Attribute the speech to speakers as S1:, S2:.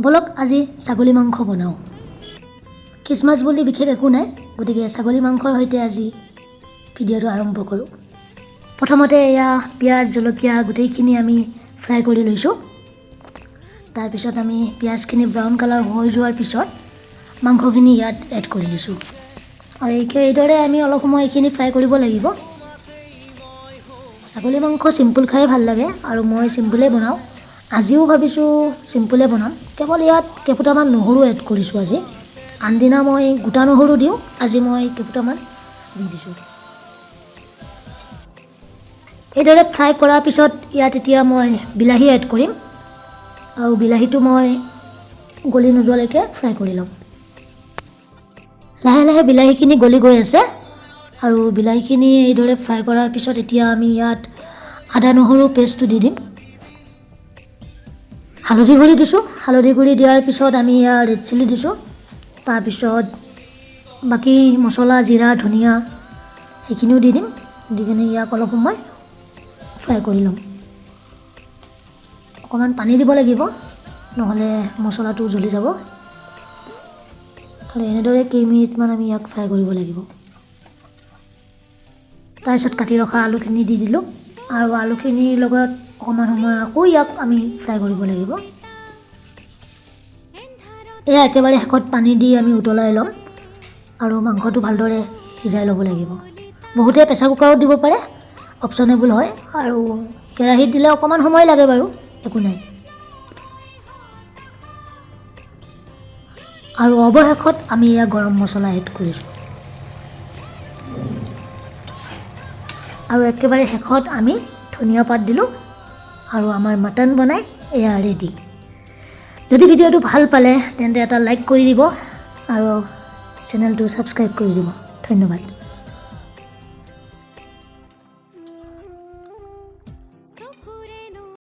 S1: ব'লক আজি ছাগলী মাংস বনাওঁ। খ্ৰীষ্টমাছ বুলি বিশেষ একো নাই, গতিকে ছাগলী মাংসৰ সৈতে আজি ভিডিঅ'টো আৰম্ভ কৰোঁ। প্ৰথমতে এয়া পিঁয়াজ, জলকীয়া গোটেইখিনি আমি ফ্ৰাই কৰি লৈছোঁ। তাৰপিছত আমি পিঁয়াজখিনি ব্ৰাউন কালাৰ হৈ যোৱাৰ পিছত মাংসখিনি ইয়াত এড কৰি দিছোঁ আৰু এইদৰে আমি অলপ সময় এইখিনি ফ্ৰাই কৰিব লাগিব। ছাগলী মাংস চিম্পুল খায়ে ভাল লাগে আৰু মই চিম্পুলেই বনাওঁ। আজিও ভাবিছোঁ চিম্পুলে বনাম। কেৱল ইয়াত কেইফুটামান নহৰু এড কৰিছোঁ আজি। আনদিনা মই গোটা নহৰু দিওঁ, আজি মই কেইফুটামান দি দিছোঁ। এইদৰে ফ্ৰাই কৰাৰ পিছত ইয়াত এতিয়া মই বিলাহী এড কৰিম আৰু বিলাহীটো মই গলি নোযোৱালৈকে ফ্ৰাই কৰি ল'ম। লাহে লাহে বিলাহীখিনি গলি গৈ আছে আৰু বিলাহীখিনি এইদৰে ফ্ৰাই কৰাৰ পিছত এতিয়া আমি ইয়াত আদা নহৰু পেষ্টটো দি দিম। হালধি গুড়ি দিছোঁ। হালধি গুড়ি দিয়াৰ পিছত আমি ইয়াত ৰেড চিলি দিছোঁ। তাৰপিছত বাকী মছলা, জিৰা, ধনিয়া সেইখিনিও দি দিম। দি কিনে ইয়াক অলপ সময় ফ্ৰাই কৰি ল'ম। অকণমান পানী দিব লাগিব, নহ'লে মছলাটো জ্বলি যাব। আৰু এনেদৰে কেইমিনিটমান আমি ইয়াক ফ্ৰাই কৰিব লাগিব। তাৰপিছত কাটি ৰখা আলুখিনি দি দিলোঁ আৰু আলুখিনিৰ লগত অকণমান সময় আকৌ ইয়াক আমি ফ্ৰাই কৰিব লাগিব। এয়া একেবাৰে শেষত পানী দি আমি উতলাই ল'ম আৰু মাংসটো ভালদৰে সিজাই ল'ব লাগিব। বহুতে প্ৰেছাৰ কুকাৰত দিব পাৰে, অপশ্যনেবল হয়। আৰু কেৰাহীত দিলে অকণমান সময় লাগে বাৰু, একো নাই। আৰু অৱশেষত আমি এয়া গৰম মছলা এড কৰিছোঁ আৰু একেবাৰে শেষত আমি ধনিয়া পাত দিলোঁ আৰু আমাৰ মাটন বনাই এয়া ৰেডি। যদি ভিডিঅ'টো ভাল পালে তেন্তে এটা লাইক কৰি দিব আৰু চেনেলটো ছাবস্ক্ৰাইব কৰি দিব। ধন্যবাদ।